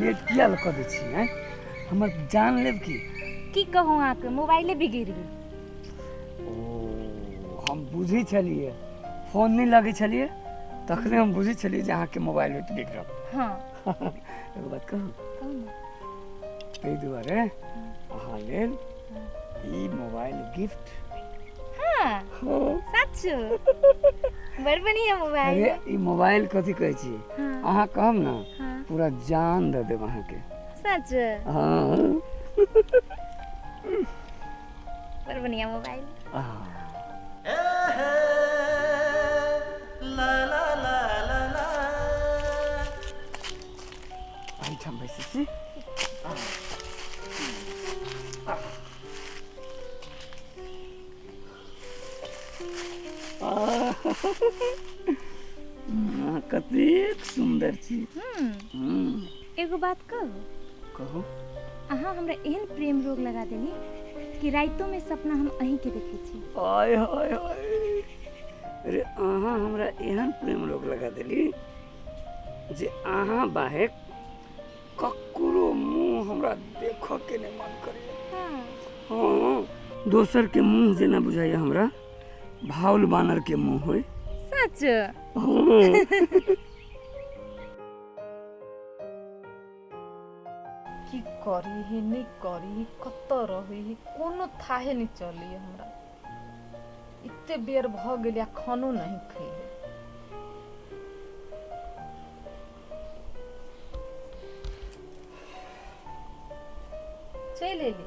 Late किया कऽ दै छी आँय? हमर जान लेब की? की कहूँ अहाँके, मोबाइले बिगड़ि गेल। ओ हम बुझै छलियै, फोन नहि लगै छलियै तखने हम बुझै छलियै जे अहाँके मोबाइल होइत बिगड़ल। हँ। एगो बात कहू? कहू ने। ताहि दुआरे अहाँ लेल ई मोबाइल गिफ्ट। हाँ। हाँ। सच? बड़ बढ़िया मोबाइल। अरे ई मोबाइल कथी कहै छी? हाँ। अहाँ कहब ने, हाँ। पूरा जान दऽ देब अहाँके। सच? हाँ। बड़ बढ़िया मोबाइल। हाँ। एहिठाम बैसै छी। अहाँ कतेक सुन्दर छी। एगो बात कहू? कहू। अहाँ हमरा एहन प्रेम रोग लगा देली कि राइतो में सपना हम अहीं के देखै छी। आय हाय हाय, अरे अहाँ हमरा एहन प्रेम रोग लगा देली जे अहाँ बाहेक ककरो मुँह हमरा देखऽ के नहि मन करैया। हाँ, दोसर के मुँह जेना बुझाइया हमरा भाउल बानर के मुँह होय। सच? हाँ। की करी ही नहि करी ही, कतऽ रही ही, कोनो थाहे नहि चलैए हमरा। एते बेर भऽ गेल आ खानो नहि खैले। चलि एली।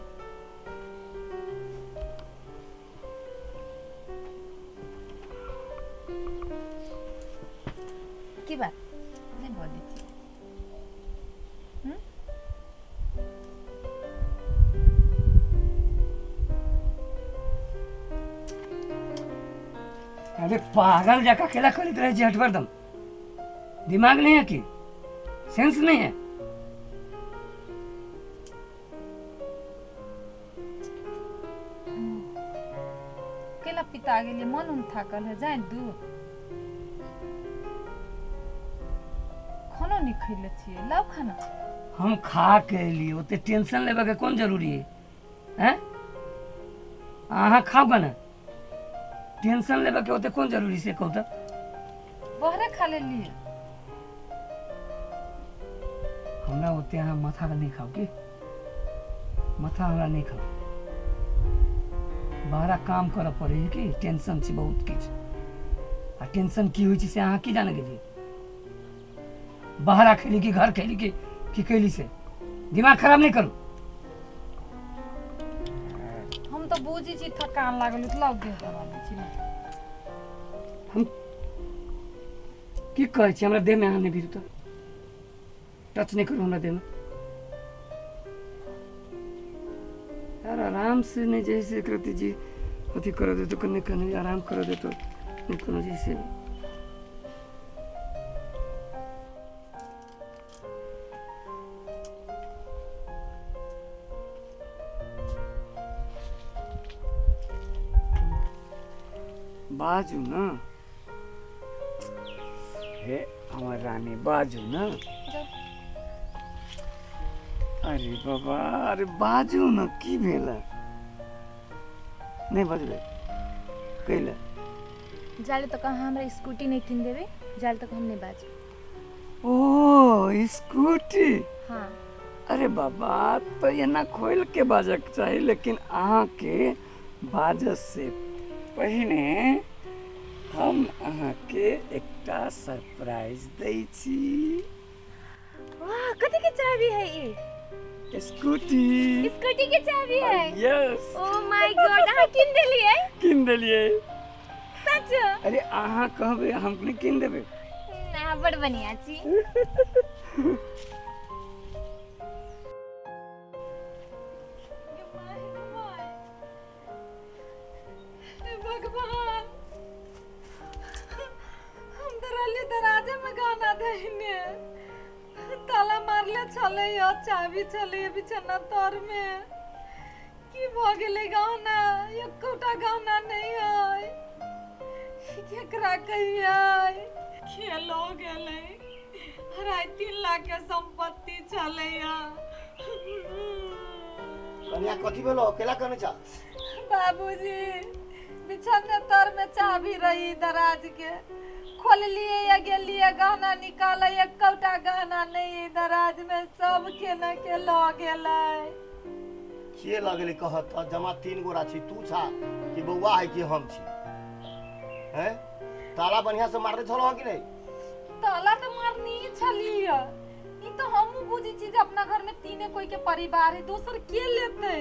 की बात नहि बजै छी? अरे पागल जकाँ केला करैत रहै छी हटबरदम? दिमाग नहीं है कि सेंस नहीं है? केला पिता गेलियै, मन उन थाकल है, जाय दू। खानो नहि खैले छियै, लाउ खाना। हम खा के एलियै, ओते टेंशन लेबे के कोन जरूरी है? हैं, अहाँ खाउ ने, टेंशन लेबे के ओते कोन जरूरी से कहू तऽ? बहरे खा लेलियै। हमरा ओते अहाँ माथा नहि खाउ की, माथा हमरा नहि खाउ। बहरा काम करऽ पड़ै है कि टेंशन छै बहुत किछु। आ टेंशन की होइ छै से अहाँ की जाने गेलियै? बहरा खेली कि घर खेली कि की कैली से दिमाग खराब नहि करू। हम तऽ बुझै छी थकान लागल, लाउ देह दबा दै छी। हम की कहै छी, हमरा देहमे अहाँ नहि भिरू तऽ टच नहि करू हमरा देहमे यार। आराम से नहि जे से एक जी अथी कर देतो, कने कने आराम कर देतो, नहि कोनो जैसे। बाजू न हे हमर रानी, बाजू न। अरे बाबा, अरे बाजू न, की भेल? नहि बजबै कैले? जाले तक अहाँ हमरा स्कूटी नहि कीन देबै जाले तक हम नहि बाजब। ओ स्कूटी? हाँ। अरे बाबा, तऽ एना खोलि के बाजक चाही, लेकिन अहाँके बाजऽ से पहिने हम अहाँके एकटा सरप्राइज दै छी। वाह, कथी के चाबी है ई? स्कूटी। स्कूटी के चाबी है? यस। ओ my God, अहाँ कीन देलियै? कीन देलियै। सच? अरे अहाँ कहबै हम नहि कीन देबै? अहाँ बड़ बढ़िया छी। हे भगवान, हम तऽ रहली दराजे में गहना धइने, ताला मारले छलै, चाबी छलै बिछौना तर में। की भऽ गेलै गहना? एकोटा गहना नहि है। केकरा कहियै? खेलो गेलै। 2.5 लाख के संपत्ति छलैया। कन्या कथी भेलो अकेला कने छा? बाबूजी बिछौना तर में चाबी रही दराज के, खोललिए या गेलिए गहना निकाले, एकोटा गहना नहीं दराज में, सब के न के ल गेलै। के लगले कहत जमा 3 गोरा छी, तू छा कि बौआ है कि हम छी? हैं ताला बढ़िया से मारने छलो कि नहीं? ताला तो मारनी छलिए, ई तो हमहू बुझी छी जे अपना घर में 3 कोई के परिवार है, दोसर के लेते?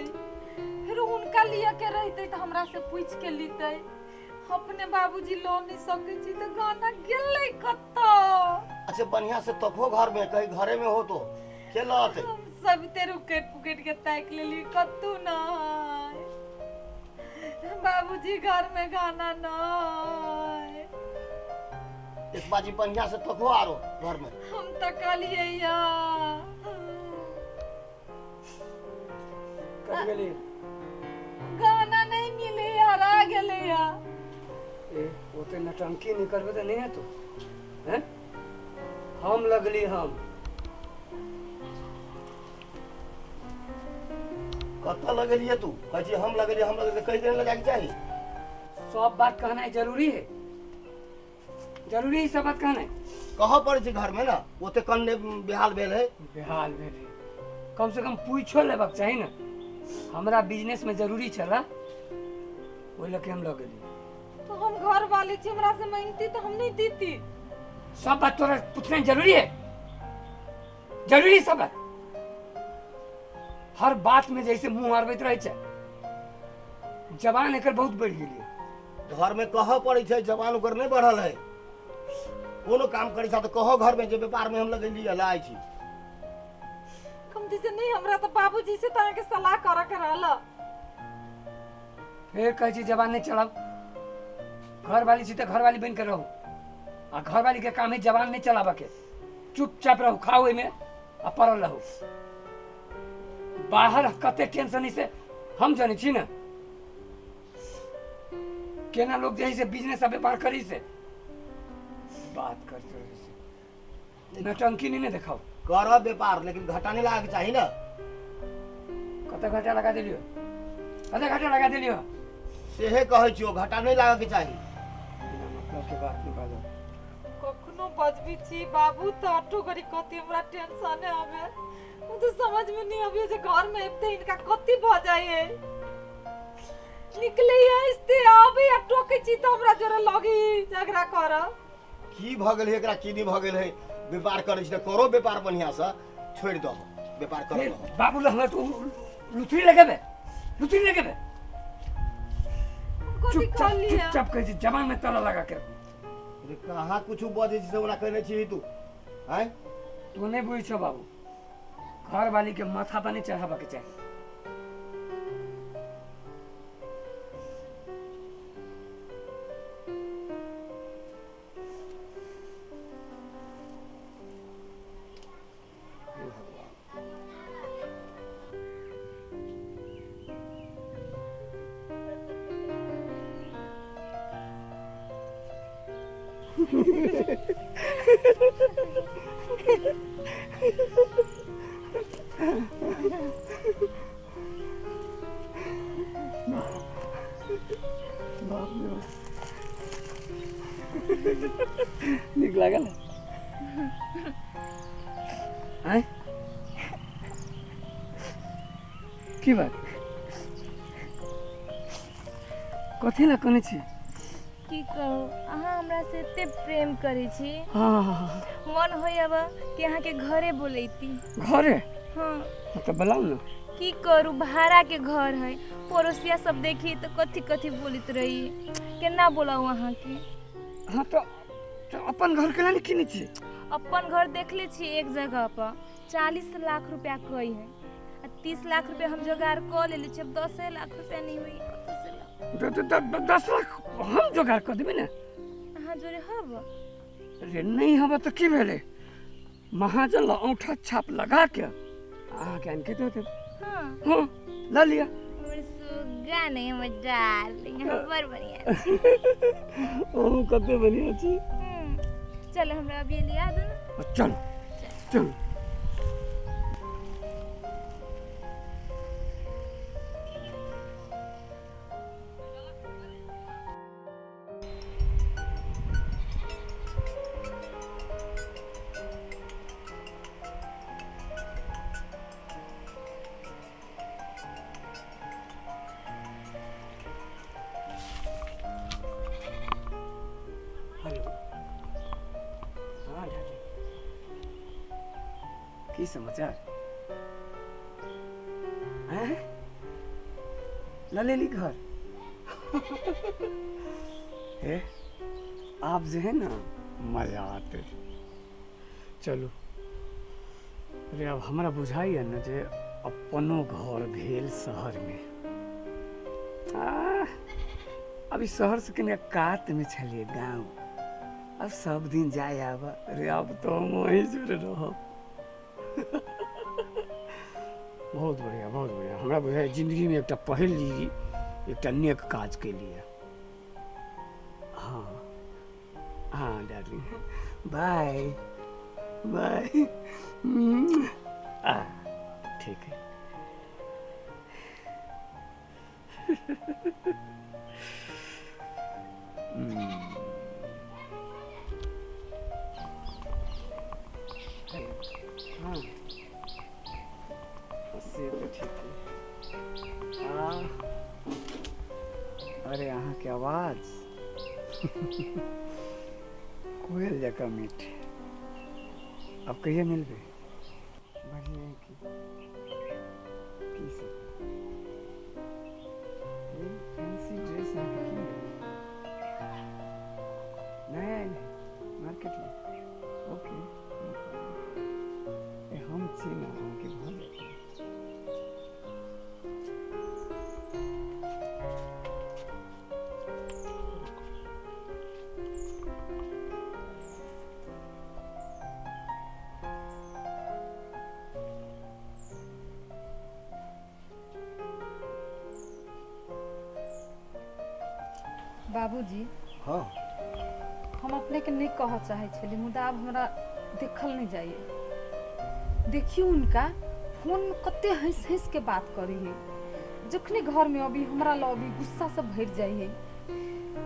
फिर उनका लिया के रहते तो हमरा से पूछ के लेते। अपने बाबूजी लो नहीं सके छी तो गहना गेलै कतौ? अच्छा बढ़िया से तकहो घर में, कहीं घरे में हो तो के लते? हम सब ते रुकेट पुकेट के ताक लेली, कतौ ना बाबूजी घर में गहना ना। एक बाजी बढ़िया से तकहो आरो घर में। हम तकलिए या कत गेली? गहना नहीं मिले, हरा गेले या। ए ओते नटंकी नहीं करबे त नहीं हेतो हैं? हम लगली हम कत लगलिए तू? कहै छी हम लगलिए, हम लगलिए, कहि देने लगा के चाही। सब बात कहना जरूरी है, जरूरी है सब बात कहना है। कह पड़ै छै घर में ना, ओते कन्ने बेहाल भेल है। बेहाल भेल है, कम से कम पूछो लेबाक चाही ना। हमरा बिजनेस में जरूरी छला, ओहि लके हम लग गेली। तो हम घर वाली छी, हमरा से मांगती तो हम नहीं देती। सब बात तोरा पूछना जरूरी है, जरूरी सब बात। हर बात में जैसे मुंह मारबैत रहे छै, जबान एकर बहुत बढ़ि गेलै। घर में कह पड़ै छै, जबान ओकर नहीं बढ़ल है। कोनो काम करै छै तो कहो घर में जे व्यापार में हम लगेली लाइ छी। कमती से नहीं, हमरा तो बाबूजी से त के सलाह कर के रहल। फेर कहै छी जबान नहीं चलाउ, घर वाली छी त घर वाली बन के रहू, आ घर वाली के काम है जबान नहीं चलाबा के। चुपचाप रहू, खाओ एमे आ पड़ल रहू। बाहर कते टेंशन से हम जानै छी ना, केना लोग जे से बिजनेस आ व्यापार करी से बात करते रहे से। नटंकी नहीं ने देखाओ। कर व्यापार लेकिन घाटा नहीं लगा के चाही ना। कते घाटा लगा देलियो? कते घाटा लगा देलियो? सेहे कहै छियो, घाटा नहीं लगा के चाही। बिना मतलब के बात नहीं बाजो। कखनो बजबी छी बाबू त अटो करी कथी हमरा टेंशन आवे, उ तो समझ में नहीं आवे जे घर में एते इनका कथी भ जाय है। निकले आस्ते आवे आ टोके छी त हमरा जोरे लगी झगड़ा कर। की भ गेल है एकरा, की नहीं भ गेल है? व्यापार करै छी त करो व्यापार बढ़िया से, छोड़ दहो व्यापार करो। बाबू हमरा तो लुथरी लगेबे, लुथरी लगेबे। चुपचाप चुपचाप कहै छी, जबान में ताला लगा के रखू। अरे कहाँ कुछ बजै छी से ओना कहने छी तू? हैं तू नहीं बुझै छौ बाबू, घर वाली के माथा पर नहीं चढ़ाबा के चाही। नीक लागल आँय? की बात, कथी ला कनै छी? की कहू, अहाँ हमरा से एते प्रेम करै छी। हाँ, मन होय अब कि अहाँ के घरे बोलैती। घरे? हाँ। तो बोलाउ ना। की करू, भाड़ा के घर है, पड़ोसिया सब देखी तो कथी कथी बोलत रही, केना बोलाऊ अहाँ के? हाँ तो अपन घर केना नहीं किनै छी? अपन घर देखले छी एक जगह पर 40 लाख रुपया कही है, आ 30 लाख रुपया हम जोगाड़ क लेले छी, अब 10 लाख रुपया नहीं हुई कतौ से लाऊ? 10 लाख हम जोगाड़ क देबै ना। अहाँ जोरे हब? अरे नहीं हब तो की भेलै, महाजन ल औंठा छाप लगा के अहाँके आनि के दऽ देब। हाँ हाँ लऽ लिअ। हमर सुग्गा नहीं, हमर डार्लिंग, अहाँ बड़ बढ़िया छी। अहूँ कते बढ़िया छी। चलो हमरा अभी लिया दो ना। चलो। चलू। हेलो, हाँ डार्लिंग, की समाचार? हैं? ल लेली घर? हे, आप जो है ना मजा आते। चलू, अरे अब हमरा बुझाइए न जे अपनो घर भेल शहर में। आ, अभी शहर से कने कात में छलिए गाँव, अब सब दिन जाए आब। अरे अब तो हम वहीं जुड़े रहब। बहुत बढ़िया, बहुत बढ़िया। हमरा बुझाइ जिंदगी में एकटा पहिल एकटा नेक काज के लिए। हाँ हाँ डार्लिंग, बाय बाय। आ ठीक है। हाँ से तो ठीक है। हाँ, अरे अहाँ के आवाज कोयल जकाँ मीठ। अब कहिया मिलबे? बढ़िया है की सब फैंसी ड्रेस अहाँके की नया आयल है मार्केट में? ओके, हम छी ना अहाँके भऽ जायत। बाबूजी। हाँ, हम अपने के नहीं कह चाहे छली, मुदा आब हमरा देखल नहीं जाइए। देखियो उनका फोन में कते हंस हंस के बात करी है, जखने घर में अभी हमरा ल अभी गुस्सा सब भर जाइ है।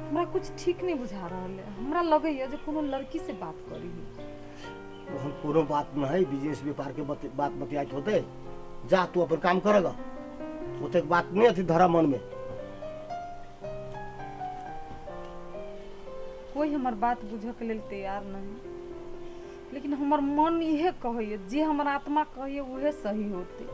हमरा कुछ ठीक नहीं बुझा रहा है, हमरा लगे है जे कोनो लड़की से बात करी है। ओहन कोनो बात न है, बिजनेस व्यापार के बात बतियाइत होते। जा तू अपन काम करेगा, ओतेक बात नहीं अथी धरा मन में। कोई हमर बात बुझे के लेल तैयार नहीं, लेकिन हमर मन इहे कहैए, जे हमर आत्मा कहैए उहे सही होते।